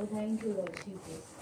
Oh, thank you, Lord Jesus.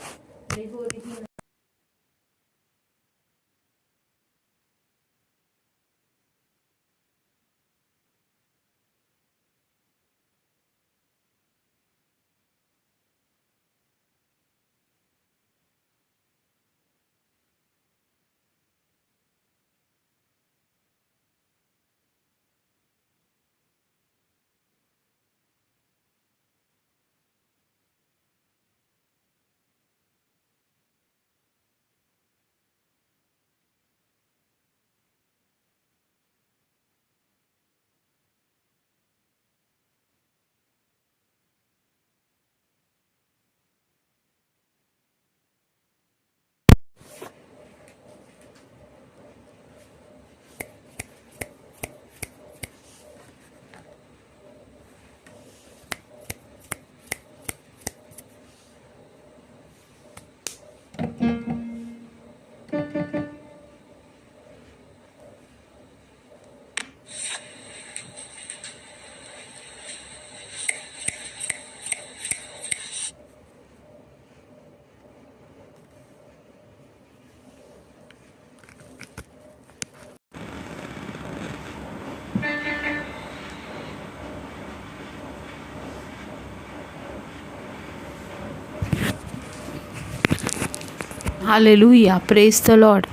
Hallelujah. Praise the Lord.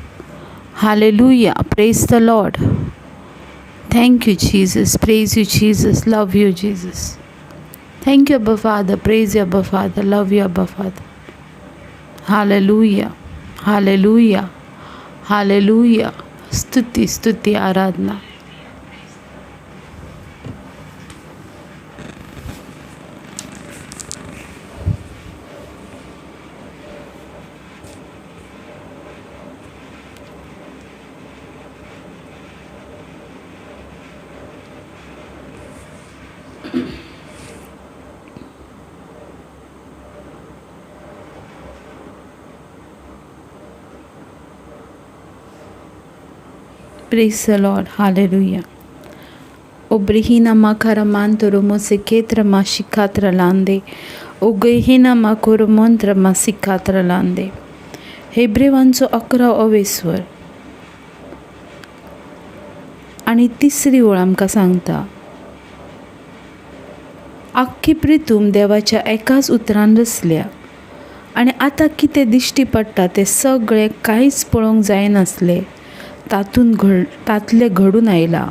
Hallelujah. Praise the Lord. Thank you, Jesus. Praise you, Jesus. Love you, Jesus. Thank you, Abba Father. Praise you, Abba Father. Love you, Abba Father. Hallelujah. Hallelujah. Hallelujah. Stuti, stuti, aradhana. Praise the Lord. Hallelujah. Obrihina makaramanto romoseketra mashikatra lande. Ogehina makoromontra masikatra lande. हेब्रेवांचो 11 अवेस्वर आनी तिसरी ओळ आमकां सांगता, आख्खी प्रितूम देवाच्या एकाच उतरान रचल्या आनी आतां कितें दिश्टी पडटा तें सगळें कांयच पळोवंक जायनासलें तातूंत तांतलें घडून आयलां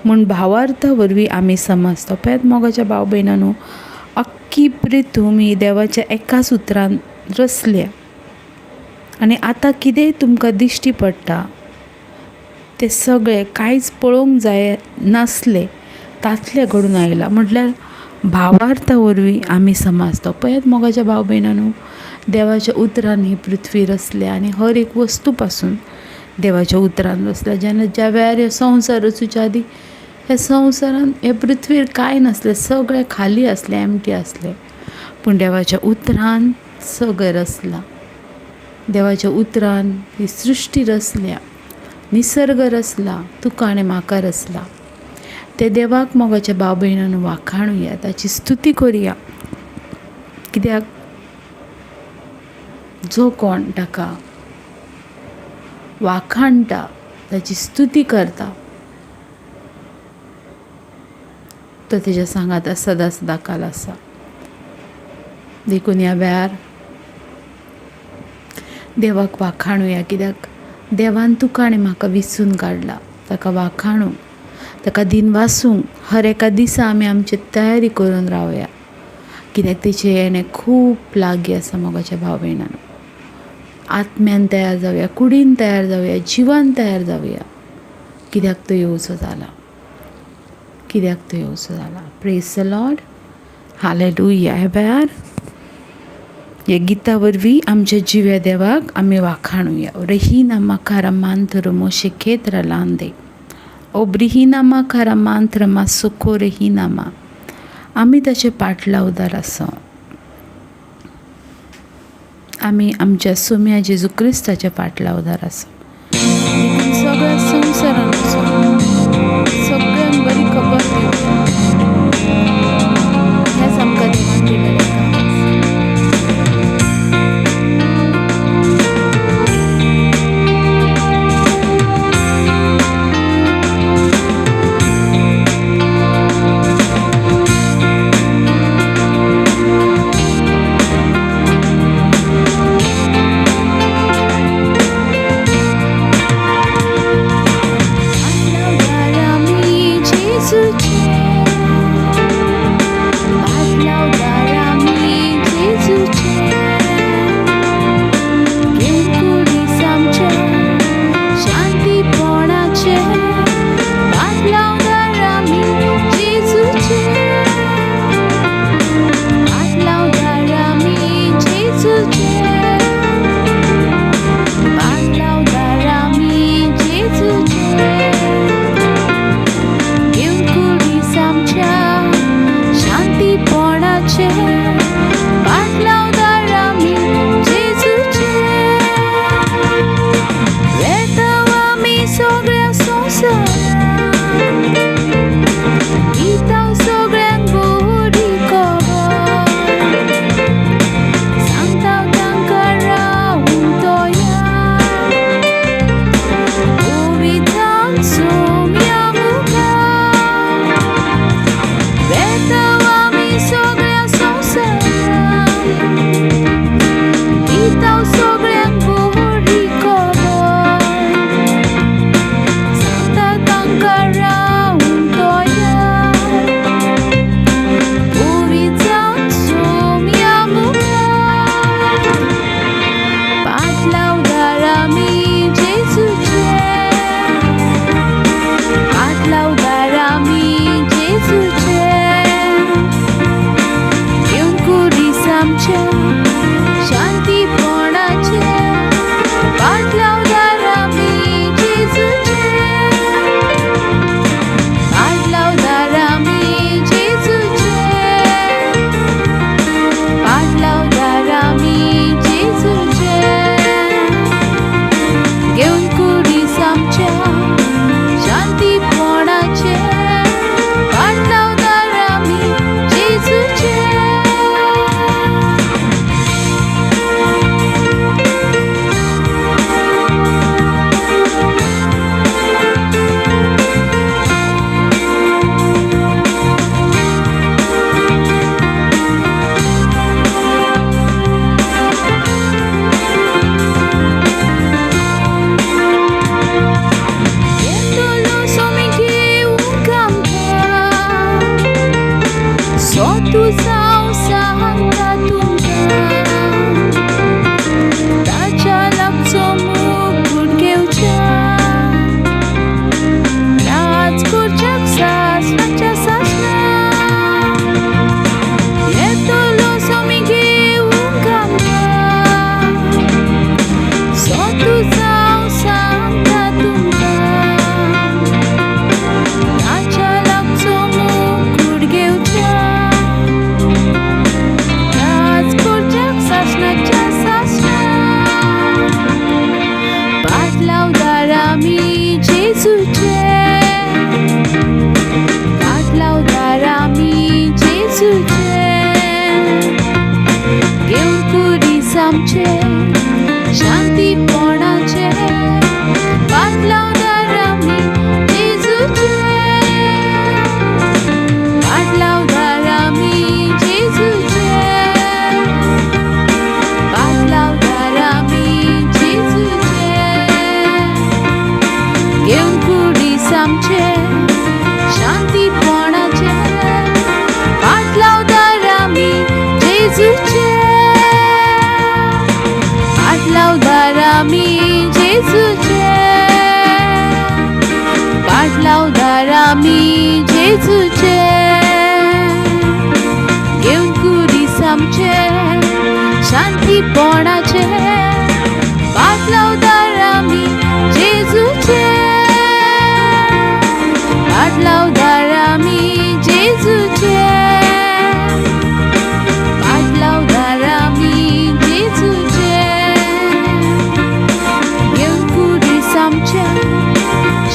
म्हूण भावार्था वरवीं आमी समजता. पळयात मोगाच्या भाव भयणांनो, आख्खी प्रितूम ही देवाच्या एकाच उतरान रचल्या आनी आतां कितेंय तुमकां दिश्टी पडटा तें सगळें कांयच पळोवंक जाय नासलें तांतलें घडून आयलां म्हटल्यार भावार्था वरवीं आमी समजता. पळयात मोगाच्या भाव भयणांनो, देवाच्या उतरान ही पृथ्वी रचल्या आनी हर एक वस्तू पासून देवाच्या उतरान रचल्या. जेन्ना ज्या वेळार हे संवसार रचूच्या आदी ह्या संवसारान हे पृथ्वीर कांय नासलें, सगळें खाली आसलें, एमटी आसलें, पूण देवाच्या उतरान सगळें रचलां. देवाच्या उतरान ही सृश्टी रचल्या, निसर्ग रचला, तुका आनी म्हाका रचला. ते देवाक मोगाच्या भाव भयणांनो वाखाणुया, ताची स्तुती करुया, कित्याक जो कोण ताका वाखाणटा, ताची स्तुती करता, तो तेज्या सांगाता सदां सदां काल आसा. देखून ह्या वेळार देवाक वाखाणुया, कित्याक देवान तुका आनी म्हाका विसून काडला. ताका वाखाणूंक, ताका दिनवासूंक हर एका दिसा आमी आमची तयारी करून रावया, कित्याक तेचें येणें खूब लागीं आसा. मोगाच्या भाव भयणांनो, आत्म्यान तयार जावया, कुडीन तयार जावया, जिवान तयार जावया, कित्याक तो येवचो जाला. कित्याक तो येवचो जाला. प्रेज the Lord, hallelujah. ह्या वेळार ह्या गिता वरवीं आमच्या जिव्या देवाक आमी वाखाणुया. रहीना माकारा मांत्र मोशे खेत्र लांदे ओब्रिहिना माकारा मांत्र मा सुको रहीना मा. आमी ताचे पाटलावदार आसा. आमी आमच्या सोम्या जेजू क्रिस्ताच्या पाटलावदार आसा. सगळ्या संवसारान वचून सगळ्यांक बरी खबर दिवची हेंच आमकां देवान दिलेलें काम आसा. पाटलावदार आमी जेजूचे, पाटलावदार आमी जेजूचे, घेवन कुडीस आमच्या शांतीपणाचे, पाटलावदार आमी जेजूचे, पाटलावदार आमी जेजूचे, पाटलावदार आमी जेजूचे, घेवन कुडीस आमच्या शांतीपणाचे, पाटलावदार आमी जेजूचे. वेताव आमी सगळ्या संवसारान, दिताव सगळ्यांक बरी खबर, सांगताव तांकां रावूंक तयार, पवित्रान सोम्या मुखार. वेताव आमी सगळ्या संवसारान, दिताव सगळ्यांक बरी खबर, सांगता तांकां रावूंक तयार, पवित्रान सोम्या मुखार. पाटलावदार आमी जेजूचे, पाटलावदार आमी जेजूचे, घेवन कुडीस आमच्या शांतीपणाचे, पाटलावदार आमी जेजूचे, पाटलावदार आमी जेजूचे, पाटलावदार आमी जेजूचे, घेवन कुडीस आमच्या शांतीपणाचे, पाटलावदार आमी जेजूचे. येतलो सोमी घेवंक आमकां, सो तुजो सांगता तुमकां, ताच्या लागचो मुकूट घेवच्या, राज करच्याक सासणाच्या सासणा. येतलो सोमी घेवंक आमकां, सो तुजो सांगता तुमकां, ताच्या लागचो मुकूट घेवच्या, शांतीपणाचे पाटलावदार आमी जेजूचे, पाटलावदार आमी जेजूचे, पाटलावदार आमी जेजूचे. घेवन खुरीस आमच्या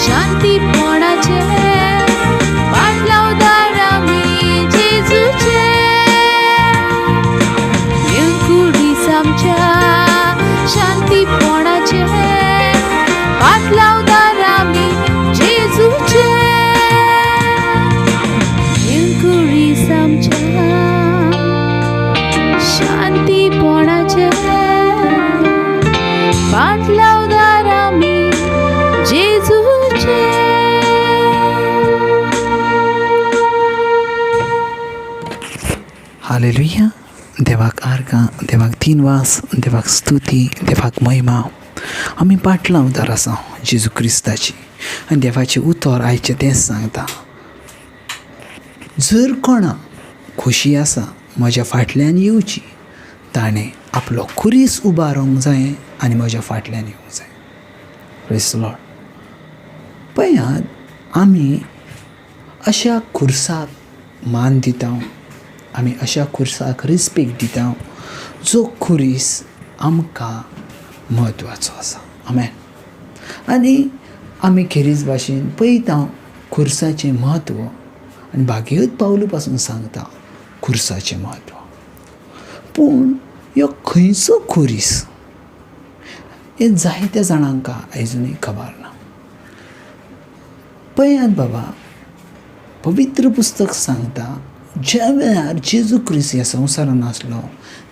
शांतीपणाचे पाटलावदार आमी जेजूचे, घेवन खुरीस आमच्या शांतीपणाचे पाटलावदार आमी जेजूचे, घेवन खुरीस आमच्या शांतीपणाचे पाटलावदार आमी जेजूचे. हालेलुया. देवाक आर्गां, देवाक दिनवास, देवाक स्तुती, देवाक महिमा. आमी पाटलावदार आसा जेजू क्रिस्ताची आनी देवाचें उतर आयचें तेंच सांगता, जर कोणाक खोशी आसा म्हज्या फाटल्यान येवची, ताणें आपलो खुरीस उबारूंक जाय आनी म्हज्या फाटल्यान येवंक जाय. Praise the Lord. पळयात, आमी अशा खुर्साक मान दिता, आमी अशा खुर्साक रिस्पेक्ट दिता जो खुरीस आमकां म्हत्वाचो आसा. आमेन. आनी आमी खेरीज भाशेन पळयता खुर्साचें म्हत्व आनी भागीरथ पावलू पासून सांगता खुर्साचें म्हत्व. पूण ह्यो खंयचो खुरीस हें जायत्या जाणांक आयजुनूय खबर ना. पळयात बाबा, पवित्र पुस्तक सांगता ज्या वेळार जेजू क्रिस्त ह्या संवसारान आसलो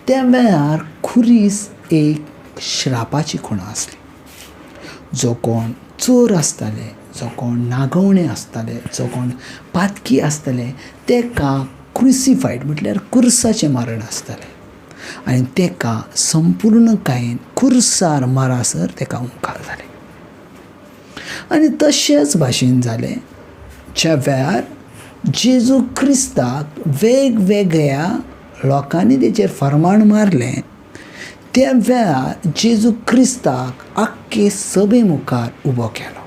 त्या वेळार खुरीस एक श्रापाची खुणा आसली. जो कोण चोर आसताले, जो कोण नागवणे आसताले, जो कोण पातकी आसताले, तेका क्रुसिफायड म्हटल्यार खुर्साचें मरण आसतालें आनी तेका संपूर्णकायेन खुर्सार मरासर तेका उमकाल जालें. आनी तशेंच भाशेन जालें ज्या वेळार जेजू क्रिस्ताक वेगवेगळ्या लोकांनी तेचेर फर्माण मारलें, त्या वेळार जेजू क्रिस्ताक आख्खे सभे मुखार उबो केलो.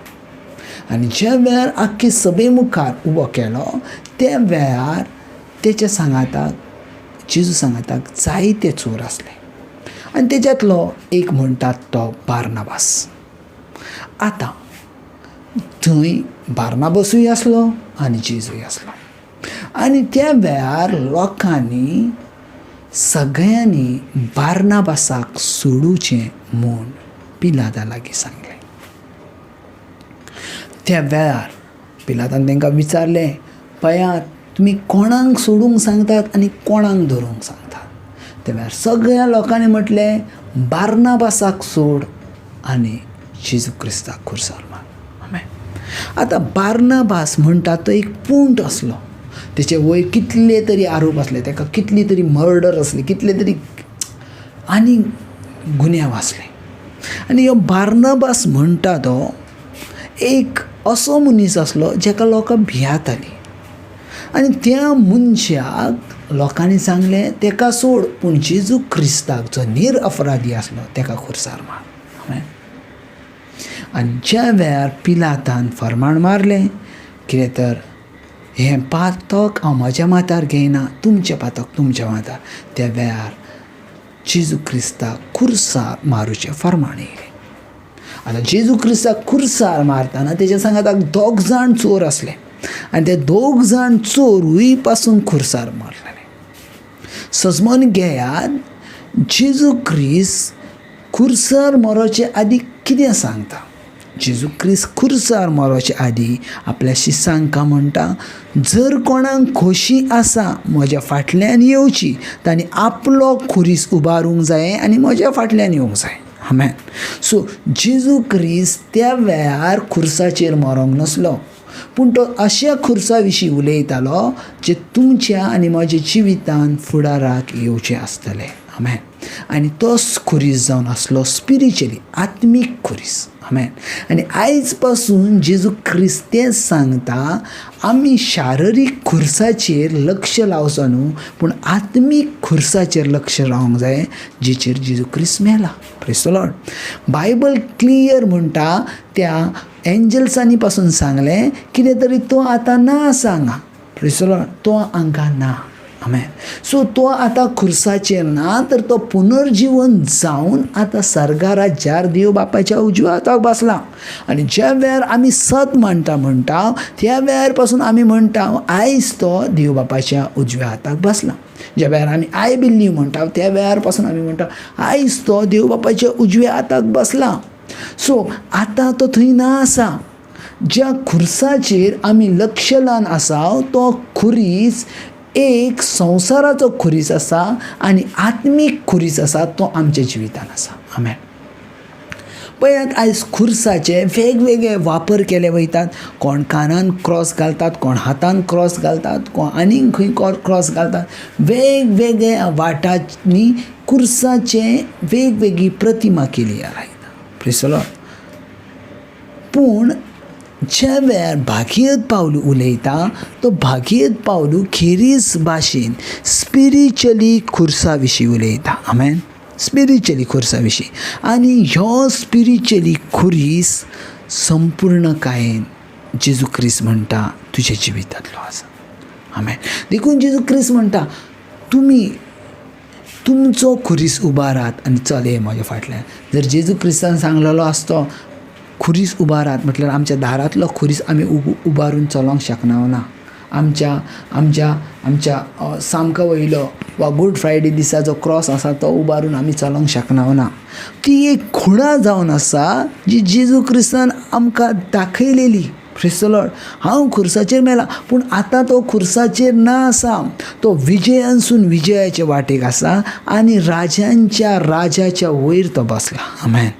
आनी ज्या वेळार आख्खे सभे मुखार उबो केलो त्या वेळार तेच्या सांगाताक, जेजू सांगाताक जायते चोर आसले आनी तेज्यांतलो एक म्हणटात तो बार्नाबास. आतां थंय बार्नाबासूय आसलो आनी जेजूय आसलो. आनी त्या वेळार लोकांनी सगळ्यांनी बार्नाबासाक सोडुचें म्हूण पिलाता लागीं सांगलें. त्या वेळार पिलातान तांकां विचारलें, पळयात तुमी कोणाक सोडूंक सांगतात आनी कोणाक धरूंक सांगतात. त्या वेळार सगळ्या लोकांनी म्हटलें, बार्नाबासाक सोड आनी जेजू क्रिस्ताक खुर्सार मार. आमेन. आतां बार्नाबास म्हणटा तो एक पूंट आसलो, तेचे वयर कितले तरी आरोप आसले, तेका कितली तरी मर्डर आसली, कितले तरी आनी गुन्यांव आसले. आनी ह्यो बार्नाबास म्हणटा तो एक असो मनीस आसलो जेका लोकां भियातालीं. आनी त्या मनशाक लोकांनी सांगलें तेका सोड, पूण जेजू क्रिस्ताक जो निरअपराधी आसलो तेका खुर्सार मार. आमेन. आनी ज्या वेळार पिलातान फर्माण मारलें कितें तर हें पातक हांव म्हज्या माथ्यार घेयना, तुमचें पातक तुमच्या माथ्यार, त्या वेळार जेजू क्रिस्ताक खुर्सार मारूचें फर्माण येयलें. आतां जेजू क्रिस्ताक खुर्सार मारतना तेज्या सांगाताक दोग जाण चोर आसले आनी ते दोग जाण चोरूय पासून खुर्सार मारलेले. सजमन घेयात, जेजू क्रिस्त खुर्सार मरोचे आदी कितें सांगता. जेजू क्रिस्त खुर्सार मरोचे आदी आपल्या शिसांकां म्हणटा, जर कोणाक खोशी आसा म्हज्या फाटल्यान येवची, तांणी आपलो खुरीस उबारूंक जाय आनी म्हज्या फाटल्यान येवंक जाय. आमेन. सो जेजू क्रिस्त त्या वेळार खुर्साचेर मरोंक नासलो, पूण तो अशा खुर्सा विशीं उलयतालो जे तुमच्या आनी म्हज्या जिवितान फुडाराक येवचें आसतलें. आमेन. आनी तोच खुरीस जावन आसलो स्पिरिच्युअली, आत्मीक खुरीस. आमेन. आनी आयज पासून जेजू क्रिस्तेंच सांगता, आमी शारिरीक खुर्साचेर लक्ष लावचो न्हू, पूण आत्मीक खुर्साचेर लक्ष लावंक जाय, जेचेर जेजू क्रिस्त मेला. Praise the lord. Bible clear म्हणटा, त्या एंजल्सांनी पासून सांगलें कितें तरी तो आतां ना आसा हांगा. प्रेज the Lord. तो हांगा ना. आमेन. सो तो आतां खुर्साचेर ना, तर तो पुनर्जिवन जावन आतां सर्गा राज्यार देव बापाच्या उजव्या हाताक बसला. आनी ज्या वेळार आमी सत म्हणटा म्हणटा त्या वेळार पासून आमी म्हणटा आयज तो देव बापाच्या उजव्या हाताक बसला. ज्या वेळार आमी I believe म्हणटा त्या वेळार पासून आमी म्हणटा आयज तो देव बापाच्या उजव्या हाताक बसला. सो आतां तो थंय ना आसा. ज्या खुर्साचेर आमी लक्ष लावन आसा तो खुरीस एक संवसाराचो खुरीस आसा आनी आत्मीक खुरीस आसा, तो आमच्या जिवितान आसा. आमेन. पळयात, आयज खुर्साचे वेगवेगळे वापर केले वयतात. कोण कानान क्रॉस घालतात, कोण हातान क्रॉस घालतात, कोण आनीक खंय क्रॉस घालतात. वेगवेगळ्या वाटांनी खुर्साचे वेगवेगळी प्रतिमा केली लायता. Praise the lord. पूण ज्या वेळार भागीरथ पावलू उलयता तो भागीरथ पावलू खेरीज भाशेन स्पिरिच्युअली खुर्सा विशीं उलयता. आमेन. स्पिरिच्युअली खुर्सा विशीं. आनी ह्यो स्पिरिच्युअली खुरीस संपूर्णकायेन जेजू क्रिस्त म्हणटा तुज्या जिवितांतलो आसा. आमेन. देखून जेजू क्रिस्त म्हणटा तुमी तुमचो खुरीस उबारात आनी चल ये म्हज्या फाटल्यान. जर जेजू क्रिस्तान सांगलेलो आसतो खुरीस उबारात म्हटल्यार आमच्या दारांतलो खुरीस आमी उबारून चलोंक शकना ना. आमच्या आमच्या आमच्या सामको वयलो वा गूड फ्रायडे दिसा जो क्रॉस आसा तो उबारून आमी चलोंक शकना ना. ती एक खुणा जावन आसा जी जेजू क्रिस्तान आमकां दाखयलेली. Praise the lord. हांव खुर्साचेर मेला, पूण आतां तो खुर्साचेर ना आसा. तो विजयानसून विजयाचे वाटेक आसा आनी राजांच्या राजाच्या वयर तो बसला. आमेन.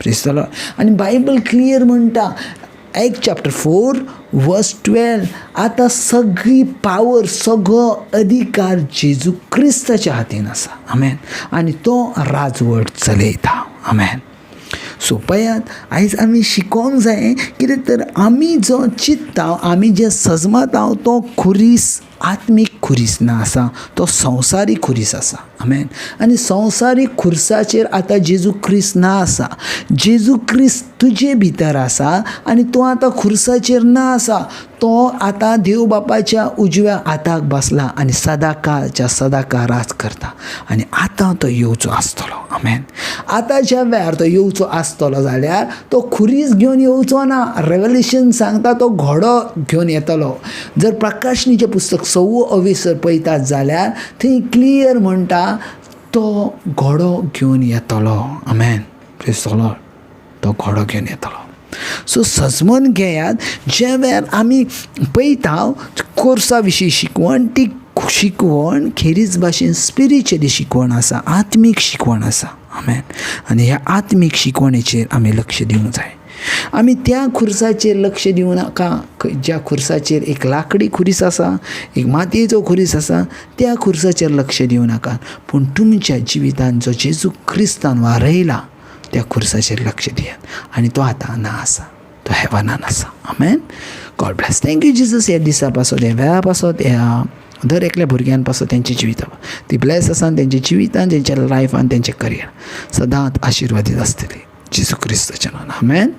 Praise the lord. आनी बायबल क्लियर म्हणटा, एक चॅप्टर 4 वर्स 12, आतां सगळी पावर, सगळो अधिकार जेजू क्रिस्ताच्या हातीन आसा. आमेन. आनी तो राजवट चलयता. आमेन. सो पळयात, आयज आमी शिकोंक जाय कितें तर आमी जो चिंत्ता, आमी जें सजमता तो खुरीस आत्मीक खुरीस ना आसा, तो संवसारीक खुरीस आसा. आमेन. आनी संवसारीक खुर्साचेर आतां जेजू क्रिस्त ना आसा. जेजू क्रिस्त तुजे भितर आसा आनी तो आतां खुर्साचेर ना आसा. तो आतां देव बापाच्या उजव्या हाताक बसला आनी सदांकाळच्या सदांकाळ राज करता. आनी आतां तो येवचो आसतलो. आमेन. आतां ज्या वेळार तो येवचो आसतलो जाल्यार तो खुरीस घेवन येवचो ना. रेवल्युशन सांगता तो घोडो घेवन येतलो. जर प्रकाशनीचें पुस्तक 6वो अवेसर पळयतात जाल्यार थंय क्लियर म्हणटा तो घोडो घेवन येतलो. आमेन. Praise the lord. तो घोडो घेवन येतलो. सो सजमन घेयात, ज्या वेळार आमी पळयता कोर्सा विशीं शिकवण, ती शिकवण खेरीज भाशेन स्पिरिच्युअली शिकवण आसा, आत्मीक शिकवण आसा. आमेन. आनी ह्या आत्मीक शिकवणेचेर आमी लक्ष दिवंक जाय. आमी त्या खुर्साचेर लक्ष दिवं नाका ज्या खुर्साचेर एक लाकडी खुरीस आसा, एक मातयेचो खुरीस आसा, त्या खुर्साचेर लक्ष दिवं नाका. पूण तुमच्या जिवितान जो जेजू क्रिस्तान वारयला त्या खुर्साचेर लक्ष दियात. आनी तो आतां ना आसा, तो हेवनान आसा. आमेन. God bless. Thank you Jesus. ह्या दिसा पासत, ह्या वेळा पासत, ह्या दर एकल्या भुरग्यां पासत, तेंच्या जिविता ती ब्लेस आसा. तेंच्या जिवितान, तेंच्या लायफान, तेंचें करियर सदांच आशिर्वादीत आसतली जेजू क्रिस्ताच्या नांवान. आमेन.